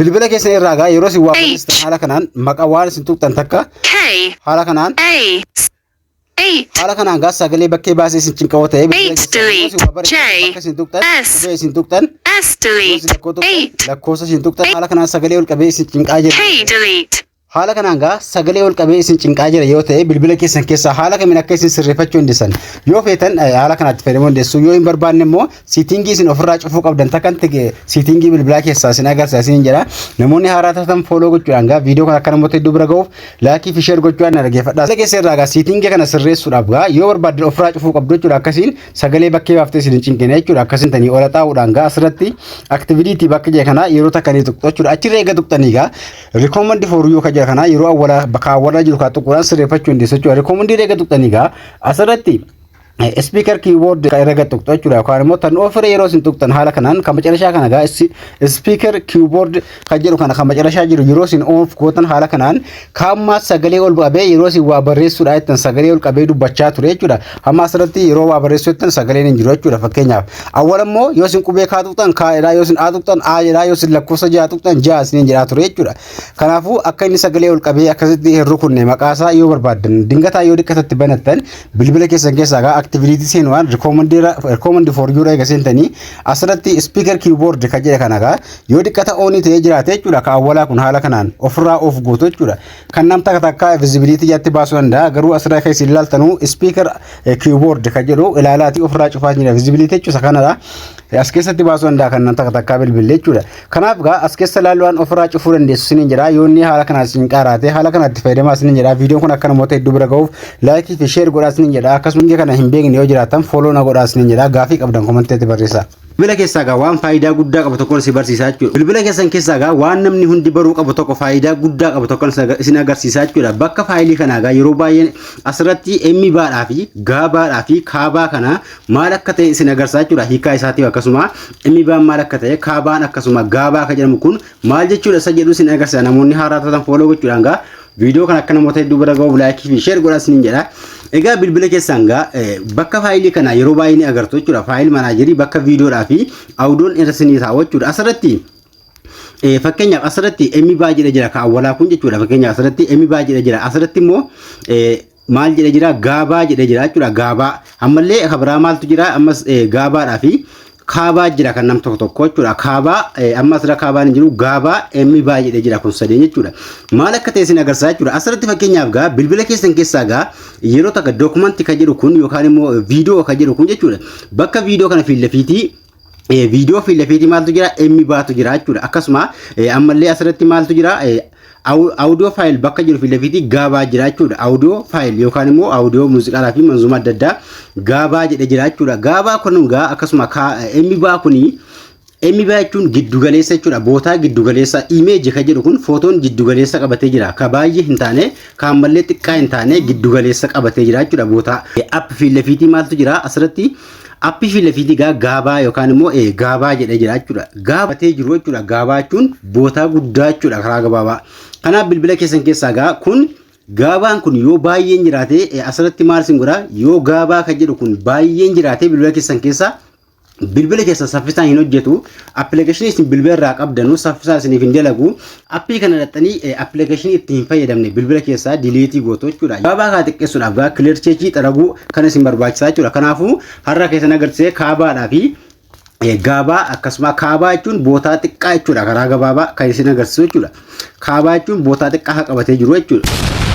Bilbila keessan irraa gaa yeroo isin waa H. barreessitan haala kanaan maqaa waan isin tuqxan takka K. haala kanaan A. S. 8. haala kanaan gaa sagalee bakkee baasee isin cinqawoo ta'e bilbila 8 keessan yeroo isin delete. waa barreessitan J. bakka isin tuqxan S. qubee isin tuqxan S yeroo isin delete. lakkoo tuqxan 8. lakkoofsa isin tuqxan haala kanaan sagalee ol qabee isin cinqaa jira. K delete. Haala kanaan gaa sagalee ol qabee isin cinqaa jira yoo ta'e, bilbila keessan keessaa haala kamiin akka isin sirreeffachuu dandeessan yoo feetan, haala kanaatti fayyadamuu dandeessu. Yoo hin barbaanne immoo setting isin ofirraa cufuu qabdan takkan setting bilbilaa keessaa isin agarsiisa isin jedha. Namoonni haaraa taatan follow gochuudhaan gaa viidiyoo kana akka namoota hedduu bira ga'uuf like fi share gochuudhaan na dhaggeeffadhaa. Bilbila keessa irraa gaa setting kana sirreessuudhaaf gaa yoo barbaaddan ofirraa cufuu qabdu jechuudha. Akkasiin sagalee bakkee baaftee isin hin cinqine jechuudha. Akkasiin tanii ola xaa'uudhaan gaa asirratti activity bakka jira kana yeroo takka ni tuqxu jechuudha. Achirra eega tuqxanii gaa recommend for you kan jira kana yeroo awwalaa bakka awwalaa jiru kaa tuquudhaan sirreeffachuu dandeessu jechuudha. Recommend eega tuqxanii gaa asirratti speaker keyboard kan irra gad tuqxu jechuudha. Yookaan immoo tan ofirra yeroo isin tuqxan haala kanaan kan macarashaa kana gaa speaker keyboard kan jedhu kana kan macarashaa jiru yeroo isin off gootan, haala kanaan kaammaa sagalee ol qabee yeroo isin waa barreessuudha jettan sagalee ol qabee dubbachaa ture jechuudha. Hamma asirratti yeroo waa barreessuu jettan sagaleen hin jiru jechuudha. Fakkeenyaaf awwal immoo yoo isin qubee kaa tuqxan kaa jedhaa, yoo isin aa tuqxan aa jedhaa, yoo isin lakkoofsa ja'a tuqxan ja'a isiniin jedhaa ture jechuudha. Kanaafuu akka inni sagalee ol qabee akkasitti hin rukunne maqaasaa yoo barbaaddan, dingataa yoo dhiqqatatti banattan, bilbila keessan keessaa gaa activity seenuudhaan recommend for you eega seentanii asirratti speaker keyboard kan jedhe kana gaa yoo dhiqqata on ta'ee jiraate jechuudha, ka awwalaa kun haala kanaan ofirraa off gootu jechuudha. Kan nam takka takka visibility jalatti baasuu danda'a, garuu asirraa kan isin ilaaltanuu speaker keyboard kan jedhu ilaalaatii ofirraa cufaa jira. Visibility jechuudha kanadha. As keessatti baasuu danda'a kan nam takka takkaa bilbilee jechuudha. Kanaaf gaa as keessa ilaaluudhaan ofirraa cufuu dandeessu isiniin jedha. Yoo inni haala kanaan isin qaaraate, haala kanatti fayyadamaa isiniin jedha. Viidiyoon kun akka namoota hedduu bira ga'uuf like fi share godhaa isiniin jedha. Akkasuma kana hin beekne yoo jiraatan follow na godhaa isiniin jedha. Gaafii qabdan commenteetti barreessaa. Bilbila keessaa gaa waan faayidaa guddaa qabu tokkoon si barsiisaa jechuudha. Bilbila keessan keessaa gaa waan namni hundi baruu qabu tokko, faayidaa guddaa qabu tokkoon isin agarsiisaa jechuudha. Bakka faayilii kanaa gaa yeroo baay'ee asirratti emmi baadhaa fi gaabaadhaa fi kaabaa kana maal akka ta'e isin agarsiisaa jechuudha. Hiikaa isaatiif akkasuma emmi baan maal akka ta'e, kaabaan akkasuma gaabaa akka jedhamu kun maal jechuudha isa jedhu isin agarsiisa. Namoonni haaraa taatan follow gochuudhaan gaa viidiyoo kana akka namoota hedduu bira ga'uuf like fi share godhaa isiniin jedha. Egaa bilbila keessan gaa bakka faayilii kana yeroo baay'ee ni agartu jechuudha. File manager bakka viidiyoodhaa fi audioon irra isinii taa'u jechuudha. Asirratti fakkeenyaaf asirratti emmi baa jedhee jira ka awwalaa kun jechuudha. Fakkeenyaaf asirratti emmi baa jedhee jira. Asirratti immoo maal jedhee jira? Gaabaa jedhee jira jechuudha. Gaabaa. Ammallee kabiraa maaltu jira? Ammas gaabaadhaa fi kaabaa jira kan nam tokko tokko jechuudha. Kaabaa amma asirra kaabaan hin jiru, gaabaa emmi baa jedhee jira kun sadeen jechuudha. Maal akka ta'e isin agarsiisa jechuudha. Asirratti fakkeenyaaf gaa bilbila keessan keessaa gaa yeroo takka document kan jedhu kun yookaan immoo viidiyoo kan jedhu kun jechuudha. Bakka viidiyoo kana fiillafiitii viidiyoo fiillafiitii maaltu jira? Emmi baatu jira jechuudha. Akkasuma ammallee asirratti maaltu jira? Audio file bakka jiru fiillafiitii gaabaa jira jechuudha. Audio file yookaan immoo audio muuziqaalaa fi manzuma adda addaa gaabaa jedhee jira jechuudha. Gaabaa kun gaa akkasuma emmi baa kunii emmi baa jechuun giddugaleessa jechuudha. Bootaa giddugaleessa image kan jedhu kun footoon giddugaleessa qabatee jira. Ka baay'ee hin taane, ka ammallee xiqqaa hin taane, giddugaleessa qabatee jira jechuudha. Bootaa app fiillafiitii maaltu jira? Asirratti app fiillafiitii gaa gaabaa yookaan immoo gaabaa jedhee jira jechuudha. Gaabatee jiru jechuudha. Gaabaa jechuun bootaa guddaa jechuudha karaa gabaabaa. Kanaaf bilbila keessan keessaa gaa kun gaabaan kun yoo baay'een jiraate, asirratti maal isin godha? Yoo gaabaa kan jedhu kun baay'een jiraate bilbila keessan keessaa, bilbila keessa saffisaan hin hojjetu. Application isin bilbila irraa qabdanu saffisaan isiniif hin dalagu. App kana dhaxxanii application itti hin fayyadamne bilbila keessaa delete gootu jechuudha. Gaabaa kaa xiqqeessuudhaaf gaa clear cache xaraguu kan isin barbaachisaa jechuudha. Kanaafuu har'a keessan agarsiisee kaabaadhaa fi gaabaa, akkasuma kaabaa jechuun bootaa xiqqaa jechuudha. Karaa gabaabaa kan isin agarsiisu jechuudha. Kaabaa jechuun bootaa xiqqaa qabatee jiru jechuudha.